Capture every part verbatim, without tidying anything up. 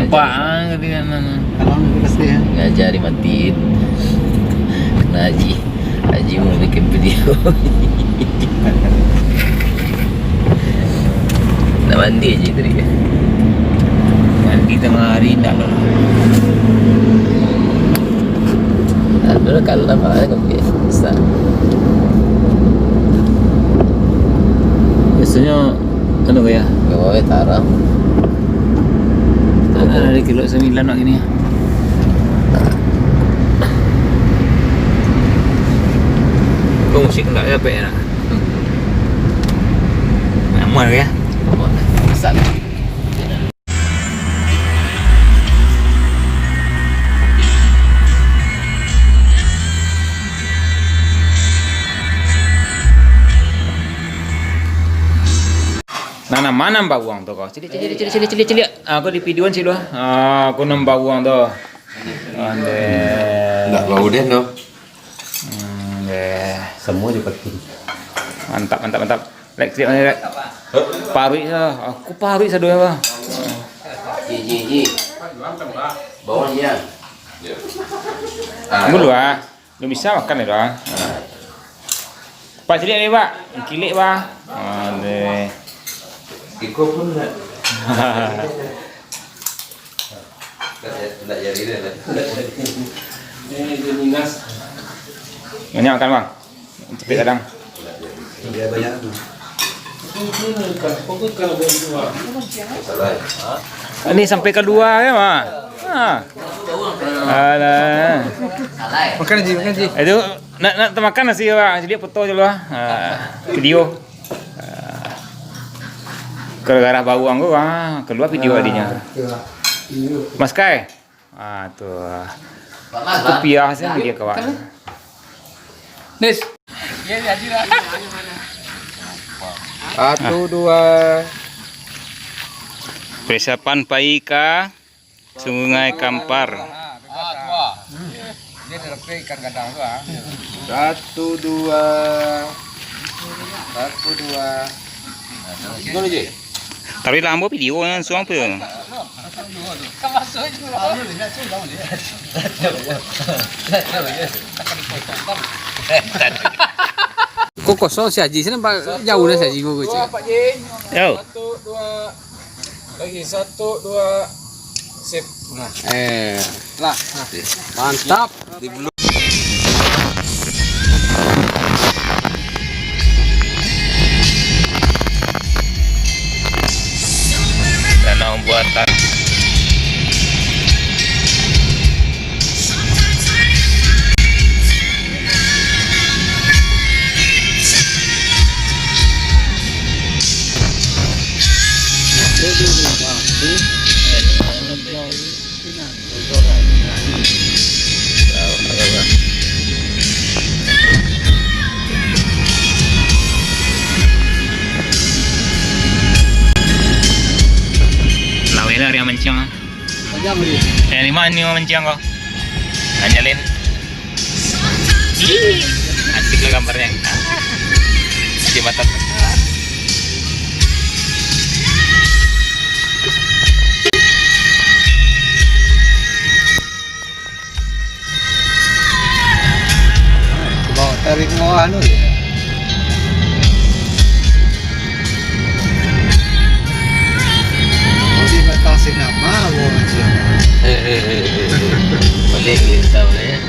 Pak, ah, kata kan, ah. Kalau nak kasih, ya. Ngaja dimatiin. Kena Haji. Haji mau bikin video. Nak mandi Haji tadi kan? Mandi tengah hari ndak lah. Aduh, kalau nampak kan, oke. Besar. Biasanya, anu, ya? Gawa, ya, tarang. Ada dari kilo sembilan nak gini. Kau musik enggak ya, Pak, ya? Aman ya? Aman. Besar. Nah, nah, mana bawang tu kau? Ciliak, ciliak, ciliak, ciliak, ciliak, ciliak. Ah, aku di videoan sih lu. Ah, aku nam bawang tu. Ande. Ndak bau deh tu. Hmm, deh. Semua dipakai. Mantap, mantap, mantap. Lek, ciliak mana, Lek? Paruik lah. Aku paruik sado ya, Bang. Ji, ji, ji. Bawang ji, ah. Dulu ah. Belum bisa makan ya, Bang. Pak, ciliak ni, Pak. Kilik, Bang. Ande. Iko pun nak. Nak ja-, nak jadi dah, nak, nak jadi. Ini dia minas. Banyak makan, Bang. Cepik kadang. Dia banyak tu. Itu, itu kan, fokus kan buat dua. Salah. Ini sampai kedua ya, Bang. Ha. Alah. Makan, Ji, makan, Ji. Itu nak, nak tamakan nasi, Bang. Jadi foto dulu, ah. Ha. Video. Ah, gara-gara bawang tu, ah, keluar video adinyo. Mas Kai. Ah, tu. Kopiah sajo dia, kawan. Nis. Satu, dua. Persiapan pai ka Sungai Kampar. Ah, tu, ah. Dia terapik ikan gadang tu, ah. Satu, dua. Satu, dua. Taruih lah ambo video nan suang tu. Ko kosong si Haji sinan, jauah dah si Haji ko kecil. Yo. Satu, dua. Lagi satu, dua. Sip. Nah. Eh. Lah. Mantap. Di belum. Tanah buatan. Laweh lah ari mancang ah. Panjang ni. Eh, lima ni mancang ko. Anjalin. Ih, asik lah gambarnya. Di mata. Bawa tarik bawah tu je. Jadi batang sinama bawa macam. Eh, eh, eh, eh, eh. Boleh, boleh, tak boleh.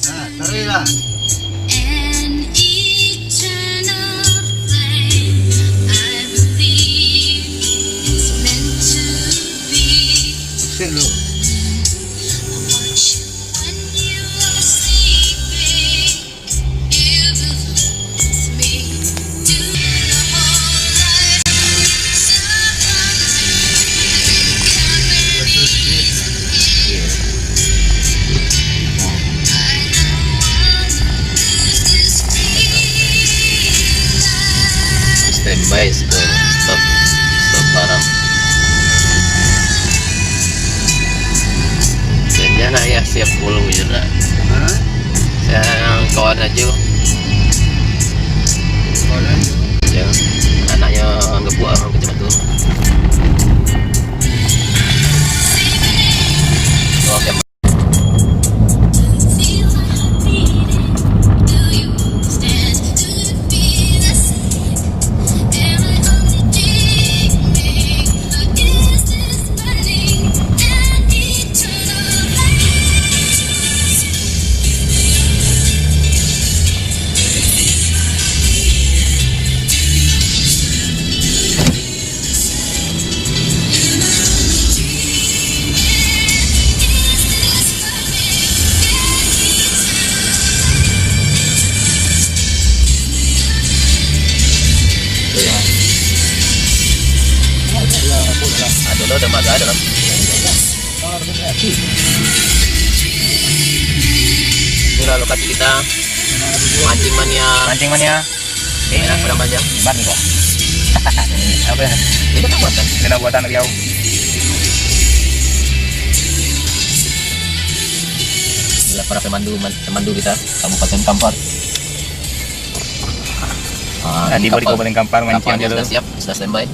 Nah, taruih lah. Set dulu. Kawan Rajo. Ya, anaknya ngebuat orang kecil tu. Oke. Aduh, lo, udah maga dah, lo. Inilah lokasi kita mancing mania. Mancing mania. Daerah Padang Panjang. Ban ko. Apa ya? Itu kan buatan. Itu buatan Riau. Inilah para pemandu, man-, pemandu kita, Kabupaten Kampar. Ah, nah, ini tiba di kapal. Kabupaten Kampar, mancing kapalnya dulu. Sudah siap, sudah standby.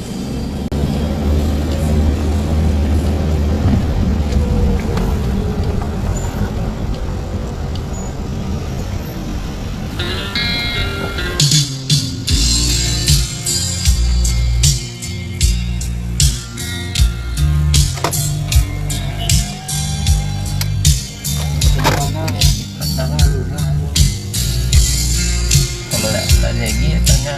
Kalau nak, nak jadi, tanya.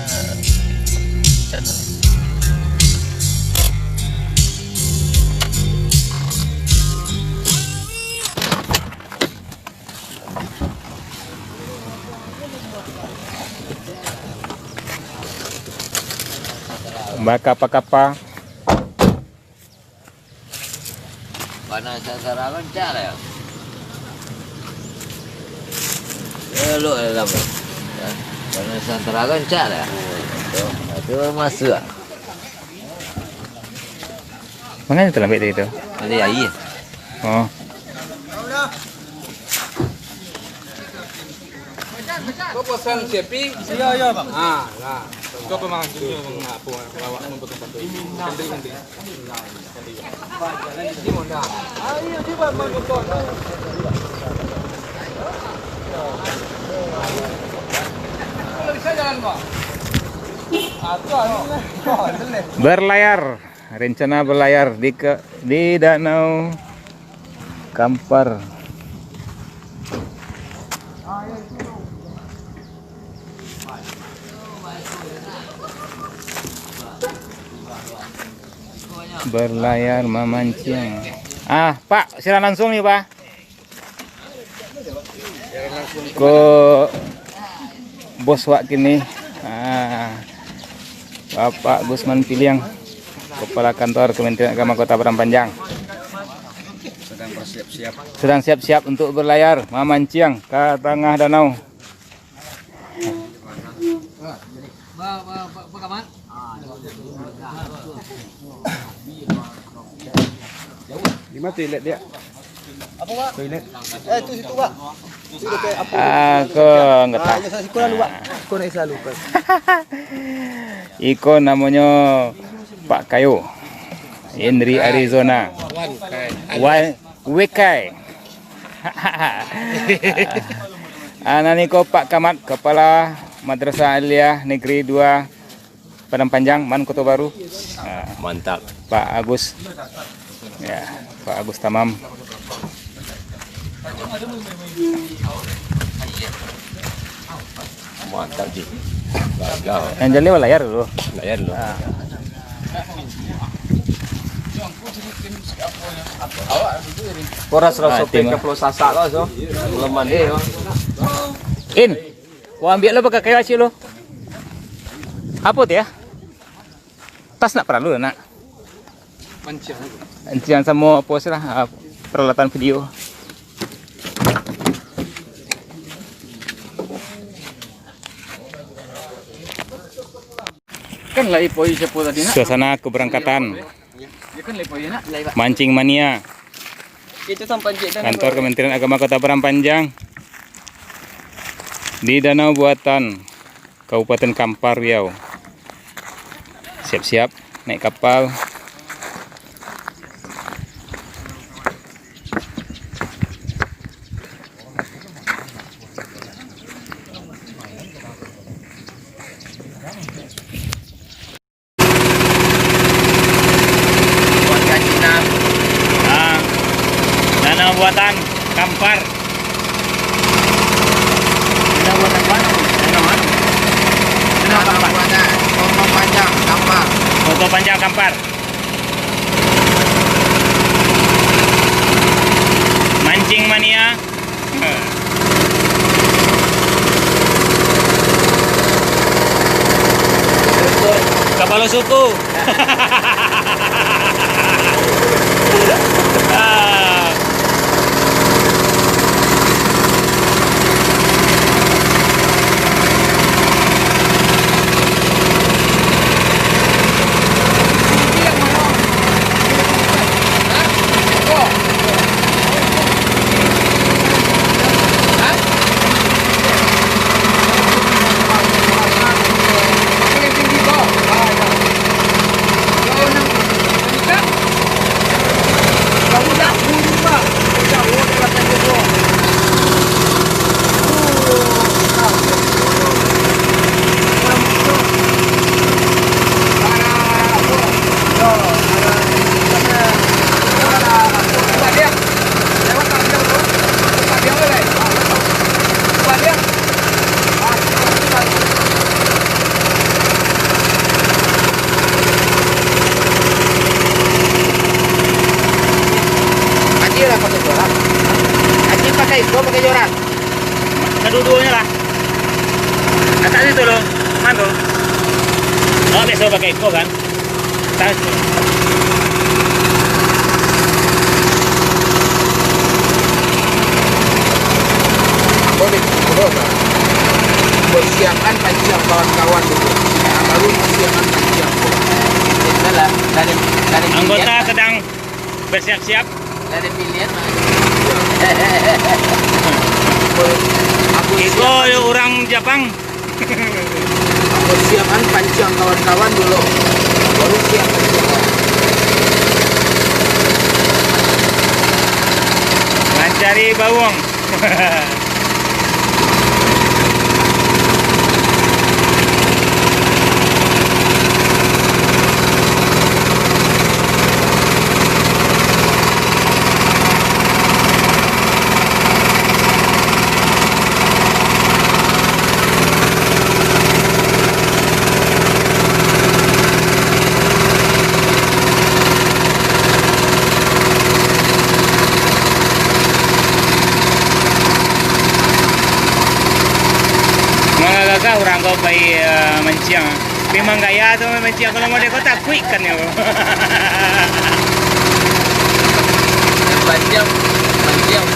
Bakapa-kapa. Panas santara rancak lah, ya. Elok lah, lah, ya. Panas santara rancak lah. Tu, tu masuk lah. Mangana talambek tadi tu? Tadi aia. Oh. Kau pasang siapi? Iya, iya, Bang. Ah, lah. Kau pemang tu, Bang. Apa, apa, apa, apa, apa, apa. Kendri, kendri. Kendri, Bang. Ayo, cuba, Bang, kau. Kalau bisa jalan, Bang. Atau anu lah. Oh, jelek. Berlayar. Rencana berlayar di ke, di Danau Kampar. Berlayar mamancing. Ah, Pak, silang langsung ni, Pak. Ko bos wak kini, ah, Bapak Gusman Piliang, Kepala Kantor Kementerian Agama Kota Padang Panjang. Sedang bersiap-siap. Sedang siap-siap untuk berlayar, mamancing ka tangah danau. Ba, ba, ba, ba, kamat. Di ma toilet dia? Apa, Pak? Toilet. Eh, tu situ, Pak. Itu dekat apa? Ah, ko anggota. Ah, ya, siku lalu, Pak. Ko nak isa lupa. Iko namonyo Pak Kayo. Indri Arizona. Wan Kai. Wan, W K. Ah, nan iko Pak Kamat, Kepala Madrasah Aliyah Negeri dua Padang Panjang, Man, Koto Baru. Ah, mantap. Pak Agus. Ya, Pak Agus Tamam. Mantap, Ji. Gagal. Yang jaleh layar dulu. Layar dulu. Ah. Koras rasa ah, tim. Ke Pulau Sasak lah, so. Leman deh, oh. In. Wah, ambil lo pakai kayu acil lo. Apa tu ya? Tas nak perlu nak? Panciang. Panciang samo apa sih lah, ah, peralatan video. Kan lai poi siapa tadi nak? Suasana keberangkatan. Ya kan lai poi nak? Mancing mania. Itu sampai cik dah. Kantor Kementerian Agama Kota Padang Panjang. Di Danau Buatan, Kabupaten Kampar, Riau. Siap-siap naik kapal. Warga Cina. Ah, Danau Buatan, Kampar. Danau Buatan mana, Bang? Danau mana? Danau Danau Kampar. Buatan, Soto Panjang, Kampar. Soto Panjang, Kampar. Mancing mania. Kapalo suku. Aji lah pakai joran. Aji pakai iko, pakai joran. Kaduo-duonyo lah. Atas itu loh. Anu. Awak biaso pakai iko kan? Atas. Ambo di Kukudo, Bang. Persiapan pancing kawan-kawan dulu. Nah, baru persiapan pancing. Biasalah, dari, dari Anggota sedang bersiap-siap. Dari pilihan, Bang. Aku Iko siap. Yo urang Japang. Persiapan pancing kawan-kawan dulu. Baru siap pancing. Mancari bawang. Mangalagah urang ko pai, eh, manciang. Tapi manggaya tu manciang, kalau model ko takuik kan yo. Manciang, manciang.